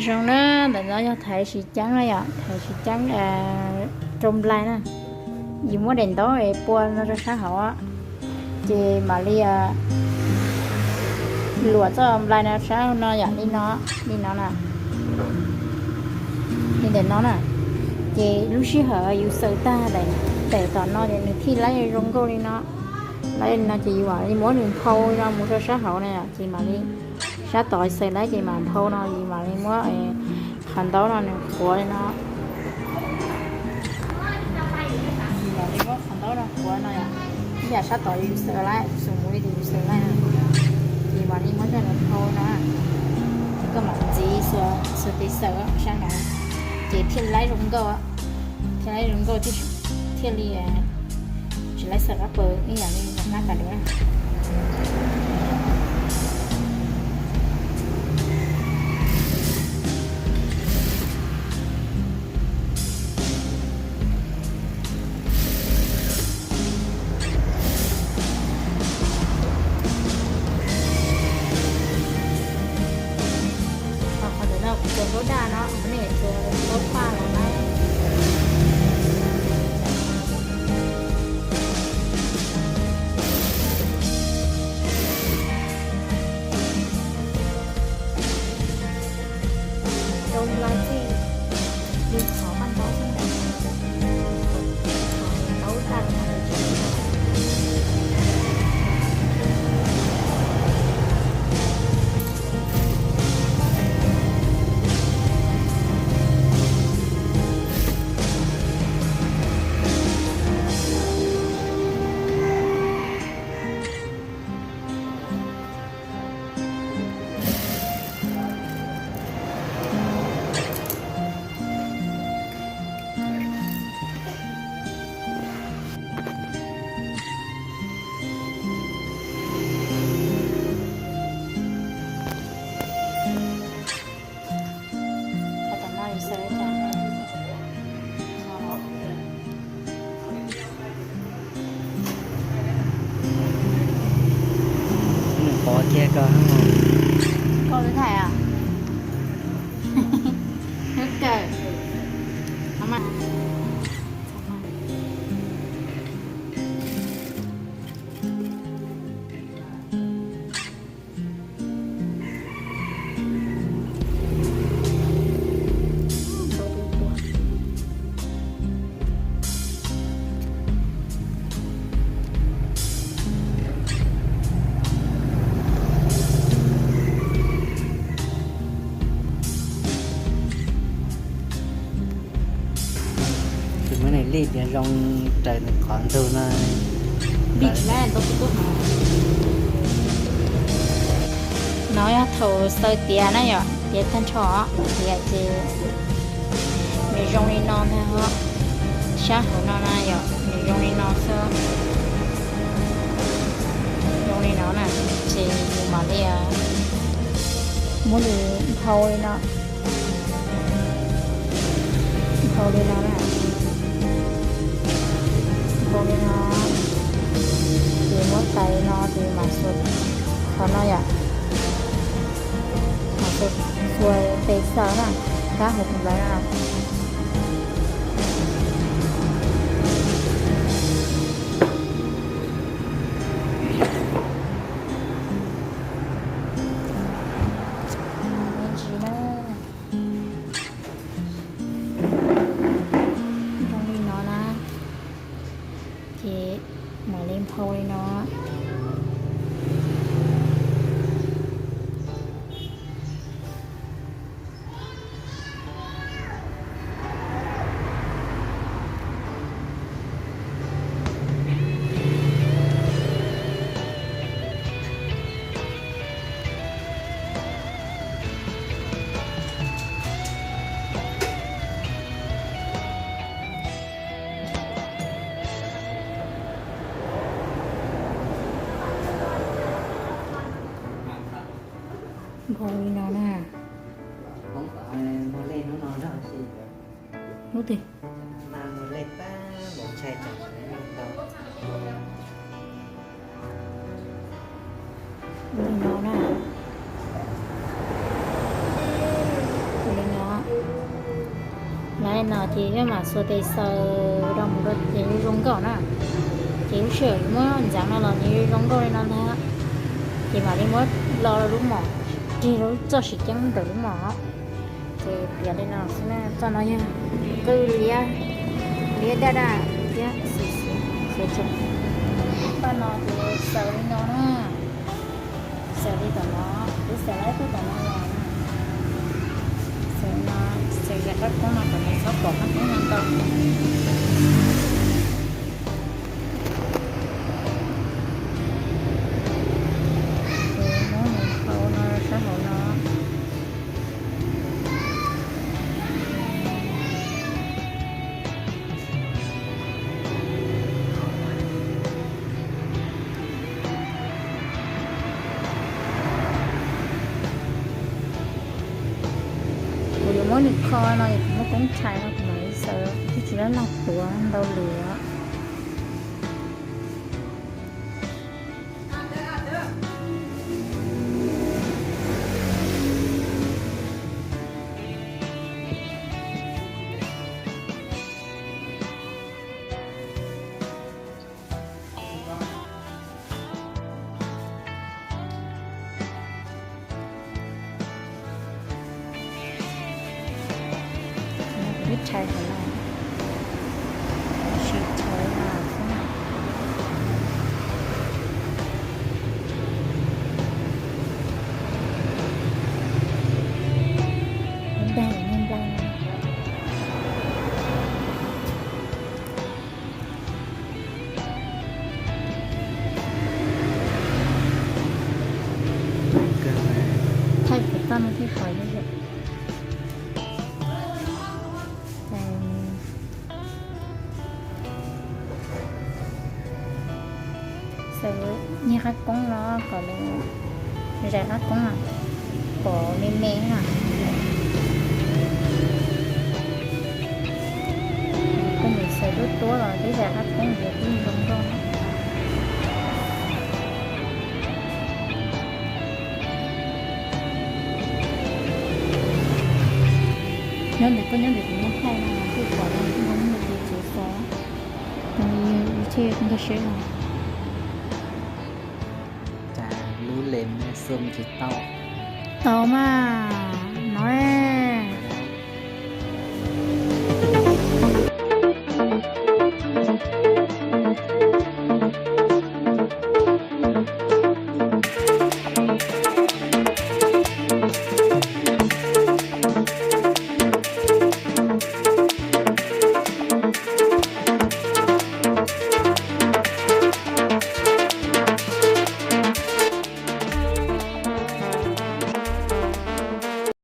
Zoo na, ntawm no yog thaiv tsis ceeb na yom, thaiv tsis ceeb rau nplai na. Yus muab daim ntaub es pua no rau sab hauv, ces mam li luam txoj nplai no sab no yom, li no, li no na, li ntawm no na. Ces lub sij hawm yus xaws tag daim tom no ces nws thiaj laib zoo nkauj li no. Laib li no ces yus mam li muab nws nphau li no mus rau sab hauv na yom, ces mam li sab tod xaws laib ces mam nphau no, yus mam li muab qhov ntaub no nws quav li no. Yus mam li muab qhov ntaub no quav no yom, ib yam sab tod yus xaws laib, xaws mus li ces yus xaws laib no, ces mam li muab coj los nphau no, koj mam ntxiv xuas tiv xaws sab no, ces thiaj laib zoo nkauj, thiaj laib zoo nkauj, thiaj li tsis laib xaws qab paws ib yam li hnab tas duv na. Qhov ntawm no kuv tsuas ntaub daj no, nej tsuas ntaub paj los na. Rau nplai txij li qhov paj ntaub xwb ntag, qhov ntaub daj no. Nws pov kiag ko. Koj twb thaij ah? Kawg. Tus muab nws lij tias zoo raws nws qhov ntug no. Lij tsis laib ntau tus tub hov. No yog thaum xaws tiav na yom, tiav tag nrho, tiav ces nws zoo li no ntag os. Sab hauv no na yom, nws zoo li no xwb. Zoo li no na, ces yus mam li muab nws nphau li no. Nphau li no na. Nphau li no, ces muab tais li no ces mam xuas qhov no yom. Mam xuas, xuas tes xaws na, kab hauv tus ntawd na. Me ntsis na. Zoo li no na, ces mam li nphau li no. Nphau li no na. Hnub twg? Li no na. No ces peb mam xuas tes xaws rau mus rau ces zoo nkauj na. Ces lub sij hawm muab ntxeev no los nws zoo nkauj li no ntag. Ces mam li muab lo lub mom, rig lub txoj siv ceeb ntawm lub mom. Ces piav li no xwb na, txoj no yog qwj liab, liab daj daj thiab xim xim, xim tseem. Paj no ces xaws li no na, xaws li tom no, twb xaws lawm, twb tom no los na. Xaws no, xaws yam qab koob no kom nws txhob pom qab koob no ntau. Ces muab nws hau no sab hauv no. Kuv yuav muab nws kho no es kuv muab koob rhais no kuv mam li xaws, kuv twb tsis laj laj tuav ntau lwm os. Ib tshais hauv no, sim tshais no xwb na. Ib dag niag nplooj no. Thaij puas tau no thiaj pom yom. Xaws nyiag qab koob no kom lawv zais qab koob na, pom me me na. Koj mus xaws tuab tuab los twb zais qab koob yuav twb zoo nkauj. Nyob ntawm koj nyob ntawm kuv muab thaij no mas kuj pom zoo nkauj li ces tsev xaws, ces nkag siab no. Cas lub les ne xum tsis tau. Tau mas, no.